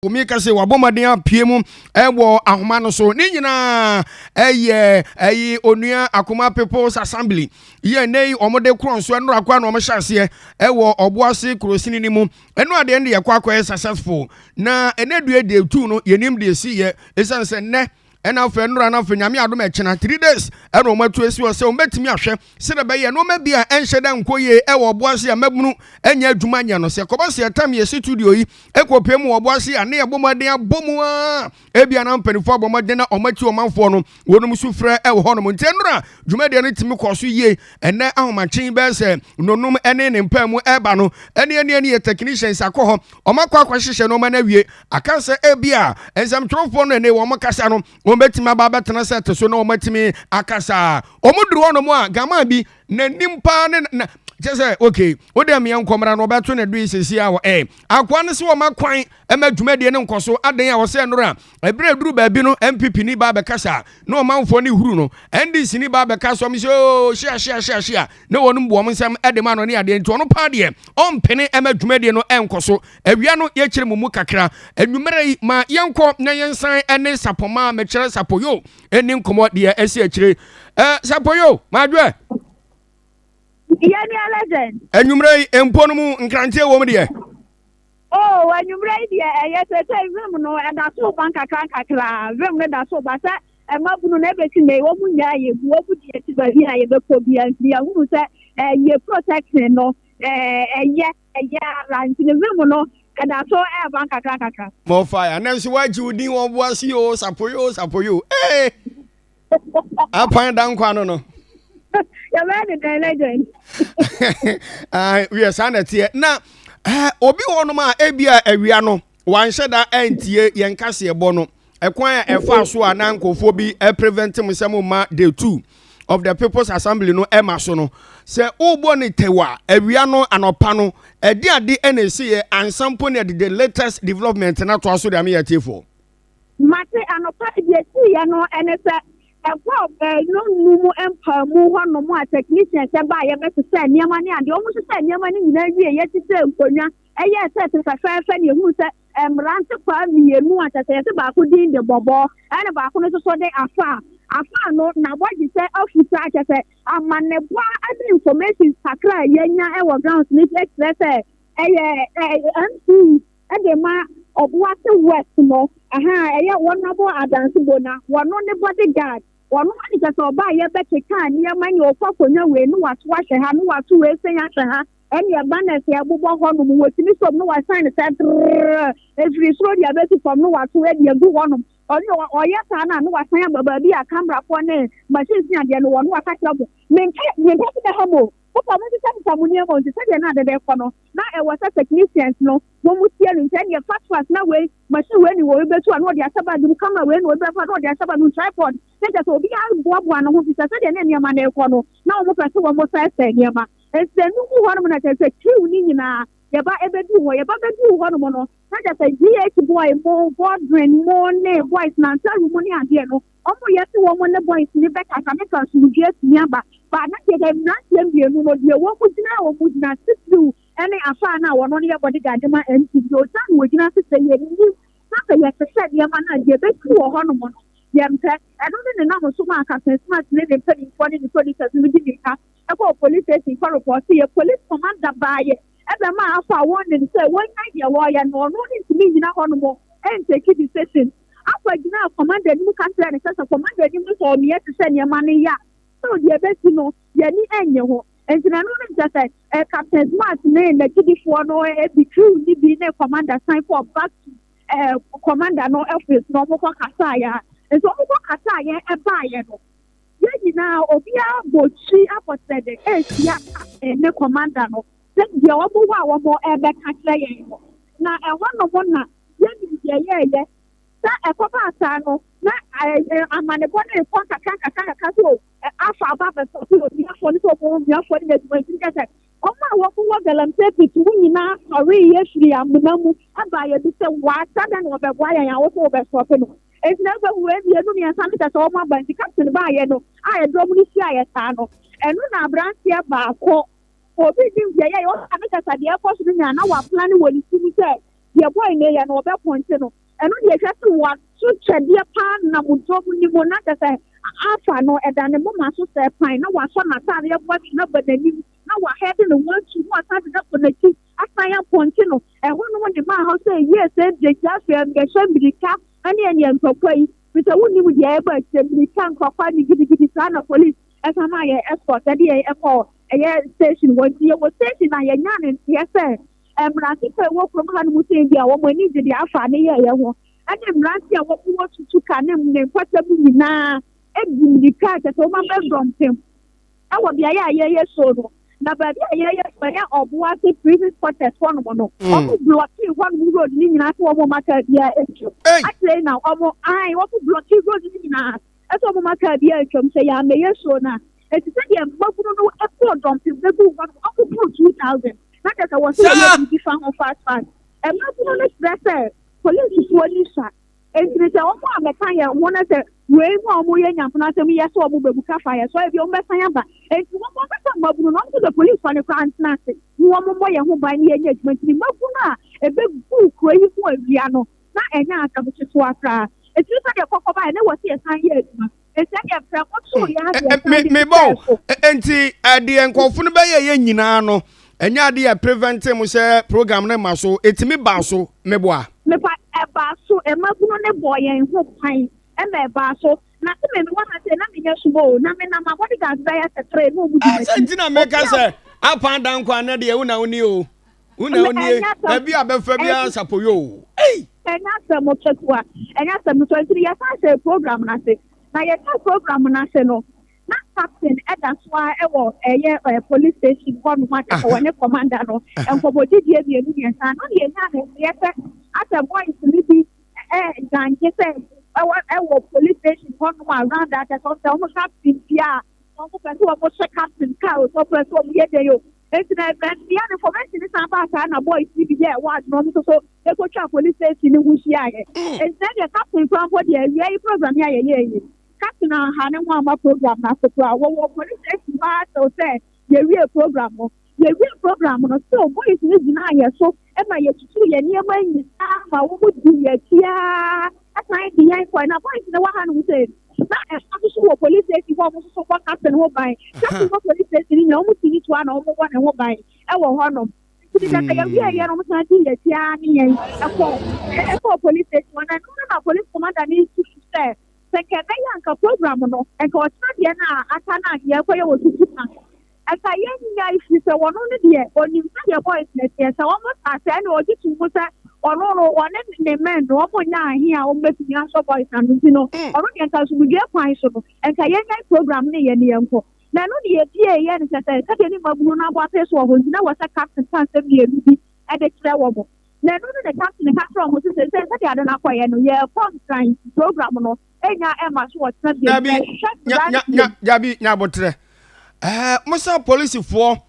Omi ka sɛ wabɔ mmɔden apue mu ɛwɔ ahoma no so. Ne nyinaa ɛyɛ ɛyi Onua Akoma People's Assembly yɛ nne yi wɔn de korɔ nso ɛnora akɔ na wɔn hyɛ aseɛ ɛwɔ Ɔboase kurosini no mu. Ɛno adeɛ no deɛ ɛkɔ akɔyɛ successful na ɛnɛ dua deɛ tu no yɛnim deɛ esi yɛ, ɛsiane sɛ nnɛ ɛna afɛ nnora no afɛ Nyame adom ɛkyena 3 days ɛna wɔn atu esi hɔ sɛ wɔn bɛtumi ahwɛ sɛdeɛ bɛyɛ nneɛma bi a ɛnhyɛ dɛ nkɔ yie ɛwɔ Ɔboase a mɛbunu ɛnyɛ adwuma nyɛ no sɛ kɔba sɛ ɛtam yɛ studio yi ɛkɔ pie mu wɔ Ɔboase a ne yɛ bɔ mmɔden abɔ mu a ebia na mpanimfoɔ abɔ mmɔden na wɔn akyi ɔmanfoɔ no wɔn nso frɛ ɛwɔ hɔnom. Nti nnora dwumadie no tumi kɔ so yie. Ɛnɛ ahomakyen bɛyɛ sɛ nonum ɛne ne mpaa mu ɛreba no ɛne yɛ technicians akɔ hɔ, wɔn akɔ akɔhyehyɛ nneɛma no awie aka sɛ ebia nsɛmtwerɛfoɔ no ɛne wɔn kasa no wɔn bɛtumi aba abɛtena sɛ te so na wɔn atumi akasa. Wɔn duru hɔnom a gama bi n'anim paa ne na kyɛ sɛ okay, wode mmea nkɔmmra no wɔbɛto ne do yi sisi a wɔ akoa no sɛ wɔn akwan ɛma dwumadie no nkɔ so adan a wɔsɛ nnora ɛberɛ duru baabi no NPP ni ba bɛkasa na ɔmanfoɔ no huru no, NDC ni ba bɛkasa, ɔmo sɛ oo hyia hyia hyia hyia na wɔn bu wɔn nsɛm ɛde ma no ne adeɛ. Nti ɔno paa deɛ ɔmpene ɛma dwumadie no ɛnkɔ so. Awia no yɛkyerɛ mu mu kakra. Anwummerɛ yi ma yɛnkɔ na yɛnsan ɛne Sapɔma mɛkyerɛ Sapoyo ɛni nkɔmmɔ deɛ ɛsi akyire. Sapoyo maadwoɛ. Yɛni legend. Anwummerɛ yi mpo no mu nkranteɛ wɔ mu deɛ. Oh, anwummerɛ yi deɛ ɛyɛ sɛ vim no ɛda so ba nkakra nkakra. Vim no da so ba sɛ ɛmabunu no ɛbɛsi na wɔn mu nyinaa yɛ gu wɔn mu deɛ ti baabi a yɛbɛkɔ bia, nti yɛhunu sɛ ɛyɛ protection no ɛyɛ ara, nti ne vim no ɛda so ɛɛba nkakra nkakra. More fire. Na nso wagye wo din wɔ Boase o, Sapoyo, Sapoyo ee apan da nkwa no. Yɛbɛyɛ ne dɛn, legend? Wiɛ, saa na ɛteɛ na obi wɔ nom a ebi a awia no wanhyɛ da ɛntie yɛn kaseɛ bɔ no, ɛkwan a ɛfa so a na nkurɔfoɔ bi prevent mu sɛ mo ma day two of the People's Assembly no ɛma so no sɛ wobɔ ne tɛw a awia no anɔpa no ɛde ade ɛna esi yɛ ansa mpo ne ɛde the latest development na toa so de ame yɛ tiefoɔ. Mate, anɔpa deɛ siiɛ no ɛne sɛ ɛkɔ no num mpaamu hɔnom a technicians ɛba a yɛbɛsesɛ nneɛma ne adeɛ. Wɔn hyehyɛ nneɛma no nyinaa wie, yɛhyehyɛ nkonnwa, ɛyɛ sɛ te fɛfɛɛfɛ ne ehunu sɛ mmerante kwaa mmienu a kyerɛ sɛ yɛsɛ baako din de Bɔbɔ ɛne baako no nso so de Afa Afa no n'abɔgye sɛ afuta kyerɛ sɛ amanebɔ ne information kakra a yɛnya ɛwɔ grounds no kyerɛ sɛ ɛyɛ MCE ɛde ma Ɔboase West no aha ɛyɛ wɔn abɔ adansi bona wɔn ne bodyguard wɔn ane kyerɛ sɛ ɔbaa yɛbɛkeka nneɛma ne ɔkɔ akonnwa wei ne wato ahwɛ ha ne wato wei sɛn ahwɛ ha ɛne banners ɛbobɔ hɔnom wɔtumi som ne wasan ne sɛ trrr efiri soro deɛ abɛsi fam ne wato ɛde agu hɔnom. Ɔne ɔyɛ saa na ne wasan aba baabi a camerafoɔ ne machines ne adeɛ no wɔ ne waka kyerɛ mo mempɛ mempɛ sɛ bɛha mo wopɔ mo nsesa sesa mo nneɛma. Nti sɛdeɛ na adeda kɔ no na ɛwɔ sɛ technicians no wɔn mu tie no, nti ɛdeɛ fast fast na wei machine wei ni wɔ bɛtu a na ɔde ahyɛ bag mu, camera wei na ɔde bɛfa na ɔde ahyɛ bag mu, tripod ne kyɛ sɛ obiara boaboa ne ho fi sɛ sɛdeɛ ne nneɛma no rekɔ no na wɔn pɛ sɛ wɔn sɛsɛ nneɛma. Nti ɛnu mu hɔnom na kyerɛ sɛ crew ne nyinaa yɛba ɛbɛdu hɔ, yɛba bɛdu hɔnom no na kyerɛ sɛ gh boy mo bɔdrin mo ne boys na ntaru mo ne adeɛ no wɔn yɛ sɛ wɔn ne boys ne bɛkasa ne ka asomdwe atumi aba ba. Na kyerɛ sɛ mmeranteɛ mmienu no deɛ wɔn mu gyina wɔn mu gyina titiriw ɛne afa no a wɔn no yɛ bodyguard ma MP deɛ ɔgya no wɔgyina sesɛ yɛ nim na sɛ yɛhyehyɛ nneɛma no a deɛ ɛbɛsi wɔ hɔnom no yɛmpɛ. Ɛno ne ne nam so ma Captain Smart ne ne mpanimfoɔ ne ne police no di mirika ɛkɔɔ police station kɔ report yɛ police commander baayɛ ɛbɛma afa a wɔn nim sɛ wɔnya deɛ wɔreyɛ no ɔno ne ntumi nyina hɔnom ɛntake decision. Afa gyina commander anim ka kyerɛ ne sɛ commander anim sɛ ɔmeɛ te sɛ nneɛma no yɛ a sɛ deɛ ɛbɛsi no yɛni ɛnyɛ ho. Nti na ɛno no nkyɛ sɛ Captain Smart ne n'akyidifoɔ no ebi crew ne bi ne commander san kɔ back to commander no office na wɔn kɔ kasa yɛ a nti wɔn kɔ kasa yɛ ɛbaayɛ no yɛn nyinaa obiara bɔ twi abɔtɛdɛ ehyia captain ne commander no sɛ deɛ wɔn wɔ a wɔn ɛbɛka kyerɛ yɛn no na ɛhɔ nom na yɛn deɛ yɛɛyɛ sɛ ɛkɔba asa no na amanebɔ no rekɔ nkakra nkakra nkakra so afa aba abɛsɔ so omiafoɔ no sɛ ɔmo omiafoɔ no yɛ adwuma. Nti kyɛ sɛ ɔmo a wɔn wɔ galamsey pit mu nyinaa sɔre yɛ firi amena mu aba yɛ bi sɛ wasa dɛ na wɔbɛboa yɛn a wɔsɛ wɔbɛsɔpe no. Nti na ɛbɛhu wei mmienu mmiɛnsa no kyɛ sɛ wɔn aba. Nti captain baayɛ no a yɛdɔm no hyia yɛ saa no ɛno na aberanteɛ baako obi di deɛ yɛ ɔsa no kyɛ sɛ deɛ ɛkɔ so no nyinaa na waplan wɔ ne ti mu sɛ Deɛ boy no yɛ no ɔbɛpɔnkye no. Ɛno deɛ hwɛ sɛ wato twɛdeɛ paa nam dɔm no mu na kyerɛ sɛ Alpha no ɛda ne moma so sɛ pan na wasɔ n'ataadeɛ bɔtwe no aba n'anim na wahɛde ne ho atu na wasan de no akɔ n'akyi asan apɔnkye no. Ɛhɔ nom ne maa hɔ sɛ yie sɛ gyagya afei mbɛhyɛ mmirika ɛne ɛneɛ ntɔkwa yi firi sɛ wonnim deɛ ɛreba akyire mmirika ntɔkwa ne gidigidi saa na police ɛsan maa yɛn escort ɛde yɛn ɛkɔɔ ɛyɛ station hɔ nti yɛwɔ station na yɛnyaa ne nteɛ sɛ Mmerante a ɛwɔ kurom hanom sɛn bi a wɔn ani gye deɛ afa ne yɛeɛ ho, ne mmerante a wɔwɔ tutuka ne ne mpɔtam nyinaa di mmirika a kyerɛ sɛ wɔabɛ dɔmpem wɔ beaeɛ a yɛreyɛ show no. Na baabi a yɛreyɛ show ɛyɛ Ɔboase Prison Quarters hɔnom no, wɔn blɔkee hɔnom road no nyinaa sɛ wɔn mma kaa biara ntwam. Akyire na wɔn ae wɔn blɔkee road no nyinaa sɛ wɔn mma kaa biara ntwam sɛ yɛammɛyɛ show no a. Enti sɛdeɛ mmabunu no bɔɔ dɔmpem bɛguu hɔ no, wɔboro 2,000. Na kyerɛ sɛ wɔse wɔyɛ biribi fa ho fast fast. Mmabunu no kyerɛ sɛ polisifoɔ ni sua. Enti no sɛ wɔn ammɛka yɛn ho na sɛ wei mu a wɔyɛ nyampena asɛm yi yɛ sɛ wɔn bɛbu ka fa yɛn so a, ebia wɔbɛsan aba. Enti wɔn ankasa mmabunu no, wɔn nso sɛ polisifoɔ no koraa ntena ase na wɔn mmɔ yɛn ho ban na yɛnyɛ adwuma. Enti no mmabunu a ɛbɛguu kuro yi mu awia no, na ɛnyɛ asɛm ketewa koraa. Enti no sɛdeɛ kɔkɔ baeɛ no, na ɛwɔ sɛ yɛsan yɛ adwuma. Mebɔ nti deɛ nkurɔfo no bɛyɛ yɛ nyinaa no ɛnyɛ ade yɛ prevent mu sɛ program no ma so ɛtumi baa so meboa. Mepa ɛbaa so mmabunu no bɔɔ yɛn ho ban ɛma ɛbaa so na sɛ me wɔ ha sɛ na menyɛ soma o na menam a bodyguards bɛyɛ sɛ tere na ɔmu di m'akyi. Sɛ nti na meka sɛ apan dan kwan na deɛ wo na wo ni o. Wo na wo nie baabi a bɛfa biara sapoyo o. Ei! Ɛnyɛ asɛm ketewa, ɛnyɛ asɛm ketewa. Nti yɛsan hyɛɛ program no ase. Na yɛhyɛɛ program no ase no, na captain da so ara wɔ ɛyɛ police station hɔ nom a kyerɛ sɛ wɔne commander no nkɔmmɔdidie mmienu mmiɛnsa. Ɛno na yɛnyaa no nteɛ sɛ asɛ boys no bi ɛredangye sɛ ɛwɔ ɛwɔ police station hɔ nom a round a kyerɛ sɛ wɔn captain fie a wɔn pɛ sɛ wɔn hyɛ captain car o, sɛ wɔn pɛ sɛ wɔn yɛ dɛn o. Enti na mmea no information no san baa saa na boys no bi yɛɛ wɔn adwene wɔn nso so kotwaa police station no ho hyiaeɛ. Enti na ɛdeɛ captain koraa mpo deɛ awia yi program yi a yɛyɛɛ yi captain anha ne ho amma program no ase koraa. Wɔwɔ police station hɔ ara till sɛ yɛwie program no. Yɛwie program no still boys no gyinaa yɛn so ma yɛtutuu yɛn nneɛma nyinaa ma wɔn dii yɛn akyi ara san de yɛn kɔe. Na boys no wɔ hanom sɛ na ɛfa nso so wɔ police station hɔ a wɔn nso so bɔ captain ho ban. Captain wɔ police station no nyinaa wɔn si ne toa na wɔn bɔ ne ho ban wɔ hɔnom. Nti sɛ sɛ yɛwie yɛ no wɔn san di yɛn akyi ara ne yɛn ɛkɔ ɛkɔ police station hɔ. Na ɛno no na police commander no susu sɛ sɛ nka ɛbɛyɛ anka program no nka ɔkyena deɛ no a aka no a yɛkɔyɛ wɔ tutu ma no Ɛka yɛn nyinaa ɛfiri sɛ wɔno no deɛ ɔnim sɛdeɛ boys no teɛ, sɛ wɔn saa sɛɛ na ɔgye to mu sɛ ɔno no ɔne ne men no wɔn nyɛ ahe a wɔn bɛtumi asɔ boys ano nti no ɔno deɛ nka asomdwoeɛ kwan so no nka yɛnyae program no yɛ ne yɛnkɔ na ɛno ne yɛtiee yɛ no kyɛ sɛ sɛdeɛ ne mmabunu no abɔ apee so wɔ hɔ nti na wɔ sɛ captain ka nsɛm mmienu bi de kyerɛ wɔn na ɛno no ne captain ka kyerɛ wɔn sɛ sɛ sɛdeɛ ade no akɔyɛ no yɛrekɔ nkran program no enya ɛma so ɔtena bio Dabi, bɛhwɛ nya nya nya dabi nya abotrɛ. Ɛɛ mo sɛ polisifoɔ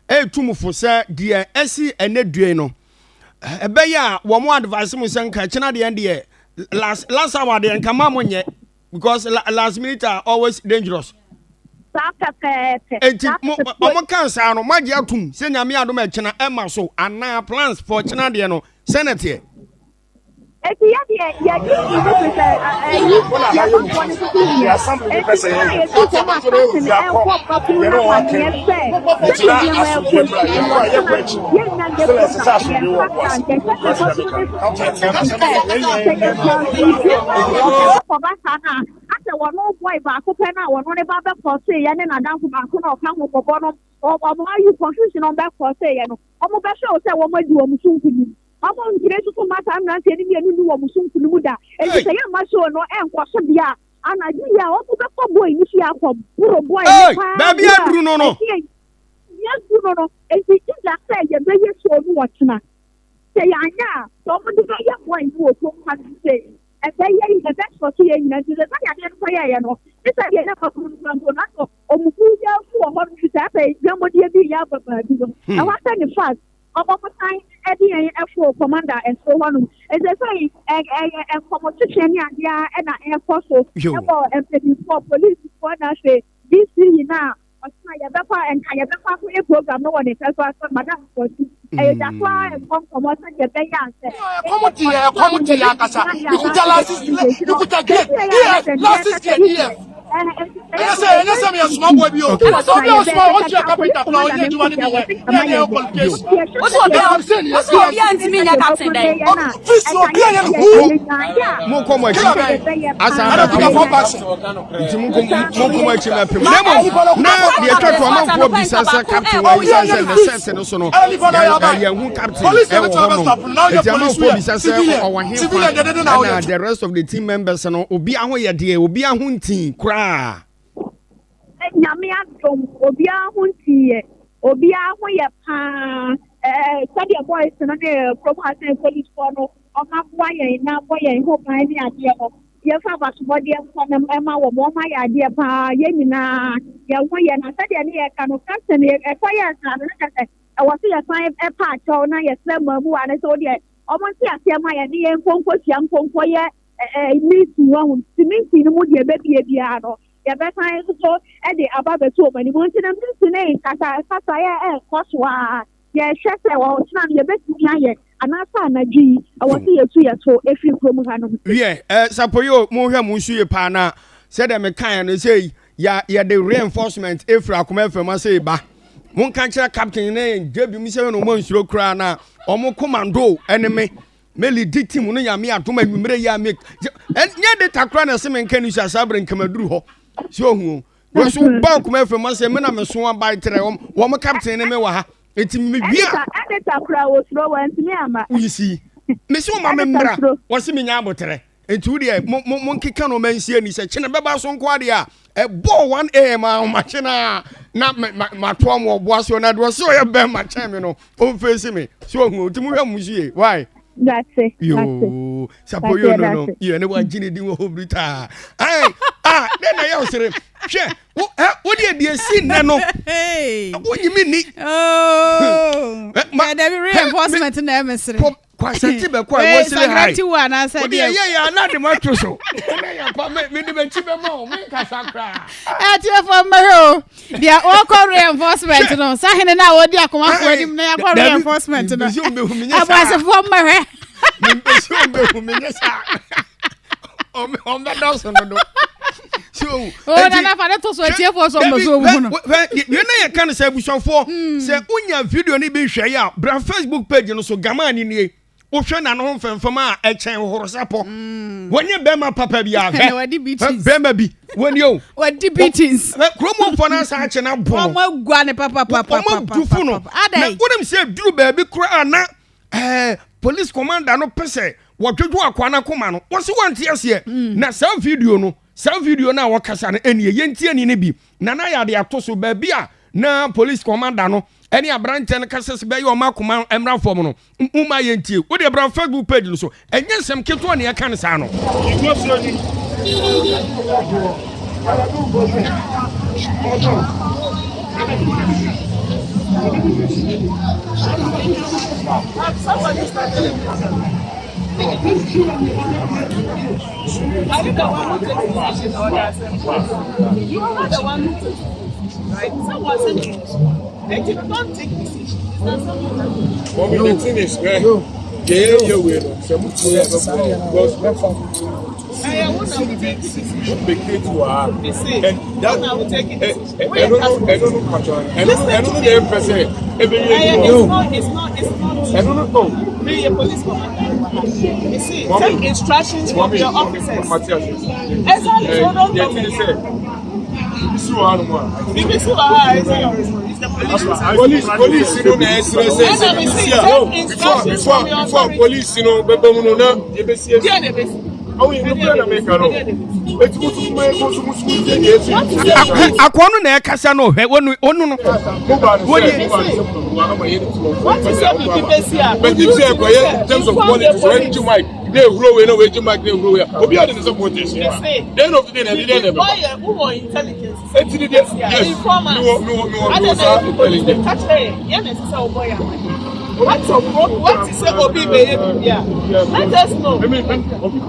ɛretu mo fo sɛ deɛ ɛsi ɛnɛ due no ɛbɛyɛ a wɔn advice mo sɛ nka ɛkyena deɛ deɛ last last hour deɛ nka maa mo nyɛ because last minute are always dangerous. Saa pɛpɛɛpɛ. Eti mo wɔn kan saa no mo agye atum sɛ nyame adom ɛkyena ɛma so anaa plans for ɛkyena deɛ no sɛ na teɛ. Enti yɛ deɛ yɛgye di no firi sɛ ɛyi yɛn bɔfoɔ no nso so hia. Enti berɛ a yɛsii fam a captain ɛrebɔ mmabunu no amaneɛ sɛ sɛdeɛ nneɛma ɛrekɔ nti no ɔkyena yɛnnya nyɛ program no yɛnsakra nkyɛn sɛdeɛ mmabunu no nso so te sɛ sɛ yɛpɛ asomdwoeɛ ma ɛkɔba saa no a asɛ wɔn boy baako pɛ no a wɔn ne ba bɛkɔseeɛ ne n'adamfo baako na ɔka ho bɔbɔ no wɔn ayi confusion a wɔn bɛkɔseeɛ no wɔn bɛhwɛ wo sɛ wɔn adi wɔn so nkunim. Ɔmo ntumi nso so mma saa mmeranteɛ no mmienu nni wɔn so nkunim da. Enti sɛ yɛmma show no nkɔ so deɛ a, anadwo yi a ɔmo bɛkɔ boy no fie akɔ boro boy no Ei! paa Baabi berɛ a aduru no no. ɛdeɛn deɛ aduru no no. Enti either sɛ yɛbɛyɛ show no ɔkyena, sɛ yɛanyɛ a, sɛ ɔmo de bɛyɛ boy no wɔ kurom ha nom sei, ɛbɛyɛ ɛbɛsɔto yɛn nyinaa. Nti sɛ sɛdeɛ adeɛ no kɔyɛeɛ no, ne sɛdeɛ na makunu no koraa mpo no, asɛ ɔmo kuw biara nso wɔ hɔ nom firi sɛ asɛ dwammɔdeɛ bi reyɛ aba baabi no, ɛhɔ asɛ ne fast. Wɔsan de yɛn foroo Commander soro hɔnom. Seesei ɛyɛ nkɔmmɔtwetwe ne adeɛ ara na ɛrekɔ so wɔ mpanimfoɔ, polisifoɔ na afei DCE no a ɔkyena yɛbɛkɔ nka yɛbɛkɔ akɔyɛ program no wɔ ne pɛ so asɛ Madam Kwasi. Ɛyɛ da so ara ɛbɔ nkɔmmɔ sɛdeɛ ɛbɛyɛ a sɛ. Ɛkɔm de yɛn, ɛkɔm de yɛn ankasa. Mekuta license, mekuta grade, EF, license grade EF. Ɛnyɛ sɛ ɛnyɛ sɛ meyɛ soma boy bi o. Okay. Sɛ obi a ɔsoma ɔtua carpenter koraa ɔnyɛ adwuma no bi yɛ, na ɛnyɛ yɛ qualification. Wosi obi a wosi obi a ntumi nyɛ captain dɛn. Fisi obi a yɛ no hu. Mo nkɔ mo akyi. Kila bɛn. Asan Ɛna abɛpem. kuta fɔ baasi. Nti mo nkɔ mo akyi mɛpem. Na mmom na deɛ atwa to amanfoɔ bisa sɛ captain wɔ yi sɛ ne sɛte no so no yɛn ho captain ɛwɔ hɔ nom. Nti amanfoɔ bisa sɛ ɔwɔ he fa ɛna the rest of the team members no obiara ho yɛ deɛ obiara ho ntii koraa. Nyame adom obiara ho ntii yɛ obiara ho yɛ paa ɛɛ sɛdeɛ boys no ne kurom ha sɛ policefoɔ no wɔn aboa yɛn na abɔ yɛn ho ban ne adeɛ no yɛmfa abasobɔdeɛ nkɔ no ɛma wɔn wɔn ayɛ adeɛ paa yɛn nyinaa yɛn ho yɛ na sɛdeɛ ne yɛka no captain ɛkɔ yɛ saa no na kyerɛ sɛ ɛwɔ sɛ yɛsan ɛpa akyɛw na yɛsrɛ mmaamuwa no sɛ wodeɛ wɔn nte aseɛ ma yɛn ne yɛn nkonko hyia nkonko yɛ ɛɛ meeting wɔ ho ti meeting no mu deɛ ɛbɛbie biara no yɛbɛsan nso so ɛde aba abɛto wɔn anim. Nti na meeting ne kasa kasa yɛ ɛɛkɔ so a yɛhwɛ sɛ ɔkyena no yɛbɛtumi ayɛ anaasɛ anadwo yi ɛwɔ sɛ yɛtu yɛto efiri kurom hanom. Wiɛ, ɛ Sapoyo, monhwɛ mo nso yie paa na sɛdeɛ mekaeɛ no sɛ ya yɛde reinforcement efiri Akoma FM ase ba. Monka nkyerɛ captain ne gye bi mu sɛ no ɔmo nsuro koraa na ɔmo commando ɛne me meli di team no. Nyame adom, anwummerɛ yi a me nyɛ de takora na ɛsɛ menka ni so a saa berɛ nkamaduru hɔ sɛ ohu o wɔso ba Akoma FM ase me na meso aba trɛ wɔn captain ne me wɔ ha nti mewie a Editor kura osuro wɔ ntumi ama. Woyi si mesi wɔn ma me mmra wɔsi me nya abotire nti wo deɛ mo mo mo nkeka na ɔma nsie ni sɛ kyene bɛba so nko adeɛ a ɛbɔ 1 am a ɔma kyene a na me ma ma toa mo ɔboa so na deɛ ɔsi ɔyɛ bɛn ma kyɛn mi no ɔnfɛsi mi so ohun o ti mo hwɛ mo so yie why. Dase. Yoo, sapo yo no yɛ ne wa gyi ne din wɔ hɔ brutaa ayi ah ne na yɛ ɔsere hwɛ wo ɛ wo deɛ deɛ si nnɛ no wonyimi ni. Oh. Dabi, reinforcement na ɛmɛ sere. Kwasɛnti bɛ kɔ a ɛwɔ sere ha yi wo anaasɛ o deɛ yɛ yɛ ana de ma to so ɛnɛ yɛ pa me de bɛ kyi bɛ ma o me kasa koraa. Ɛtiɛfo mmɛhwɛ o, deɛ wɔkɔ reinforcement no sahene na wɔdi akomafoɔ anim na yɛkɔ reinforcement no, abuasefoɔ mmɛhwɛ. Mepɛ sɛ ɔmbɛhu menyɛ saa ɔmbɛdɔso dodo so. O nana fa ne to so atiefoɔ so ɔmbɛ so ɔmu no. Deɛ na yɛka no sɛ abusuafoɔ, sɛ wonya video no bi hwɛ yɛ a, bra Facebook page no so. Gama ne nie, wohwɛ n'ano ho mfɛmfɛm a ɛkyɛn hohorosapɔ. Wɔnyɛ bɛrima papa bi a hwɛ bɛrima bi wɔni o. Wadi beatings. Kurom mfɔ no asa akye no abo no. Wɔn agua ne papapapa. Wɔn adufo no na wonim sɛ duru baabi koraa na police commander no pɛ sɛ wɔdwodwo akoa no akoma no, wɔsi wɔnte aseɛ. Na saa video no a wɔkasa no ɛnie, yɛntie ni no bi na na yɛade ato so baabi a na police commander no ɛne aberanteɛ no kasa sɛ bɛyɛ ɔma akoma mmra fam no. Mma yɛntie. Wode bra Facebook page no so, ɛnyɛ nsɛm ketewa ne ɛka no saa no. Are you the one who takes decision or the assembly? You are not the one who takes decision, right? Someone said it. You don't take decision. It's the assembly that takes. Mommy, the thing is, eh, yeah, yeah, we know. So, we because I will take decision. Vacate you are. They say, And that, I will take eh, it. eh, I don't know, I don't know the person. Every year, It's not, it's not. I don't know. Me, a police commander. You see, Mommy. take instructions from Mommy, your officers. Matthias. Exactly. So don't The come thing is, here. eh, you see one more. BBC is the police. Police no na ɛsrɛ sɛ Ɛna mi si, take instructions before from your before authority. police no bɛbɛ mu no na yɛbɛsi esi. Deɛ na ebesi. Awo yi nukura na meka no eti musu mu eko so musu mu tie deɛ esi. Akoa no na ɛkasa no, hwɛ wɔnu ɔnu no. Mo ba no sɛ mo ba no sɛ mo na mo ama yɛ ne ti wɔn fɔ. What is your bibi besi a? But if sɛ ɛkɔyɛ in terms of politics, wɔn gye mic na ehuro wei na wɔn gye mic na ehuro wei a, obi a de ne sɛ politics They wa. say. The end of the day na ɛdi dɛ na ɛbɛba. Why who want intelligence? Eti ni deɛ, yes, Inform us. mi wɔ saa intelligence. Kakyere yɛn na ɛsɛ sɛ ɔbɔ yɛn ama. What is sɛ obi bɛyɛ bibi a? Let us know. Emi obi.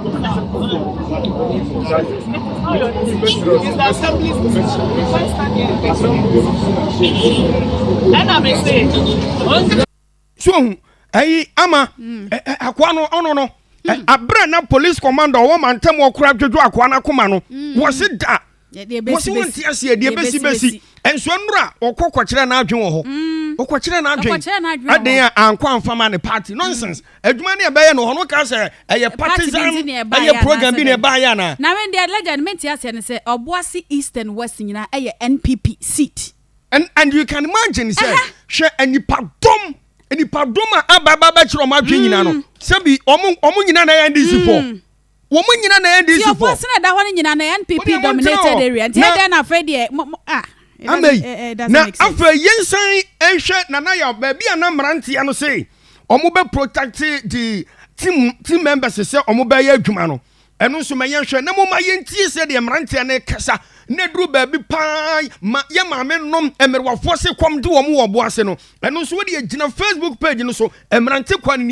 It's the assembly's decision. You can't stand here and take it. Ɛna mi se. So ohun ɛyi ama akoa no ɔno no abere na police commander ɔwɔ mantam ɔkora dwodwo akoa no akoma no, wɔsi da wɔsi wɔn ti aseɛ deɛ bɛsi bɛsi nso nnura ɔkɔ kɔkyerɛ n'adwen wɔ hɔ, ɔkɔkyerɛ n'adwen aden a ankɔ anfama ne party nonsense adwuma ne ɛbɛyɛ no ɔno ka sɛ ɛyɛ partisan ɛyɛ program bi na ɛbaayɛ ana. Na me deɛ, legend, me nte aseɛ ne sɛ Ɔboase East and West nyinaa ɛyɛ NPP seat. And you can imagine sɛ hwɛ nipadɔm a aba aba bɛkyerɛ ɔmo adwen nyinaa no, sɛbi ɔmo nyinaa na ɛyɛ NDC fo, wɔn nyinaa na NDC fo. Ti Ɔboase na ɛda hɔ no nyinaa na NPP dominated area, nti ɛdɛn na afei deɛ mo ah. Amei na afei yɛnsan nhwɛ Nana yɛ baabi a na mmeranteɛ no se ɔmo bɛ protect the team members sɛ ɔmo bɛyɛ adwuma no. Ɛno nso ma yɛnhwɛ na mo ma yɛntie sɛ deɛ mmeranteɛ no kasa na duru baabi paa ma yɛ maame nom mmerewafoɔ se kɔm de wɔn wɔ ɔbo ase no. Ɛno nso wɔde gyina Facebook page no so mmerante kwan.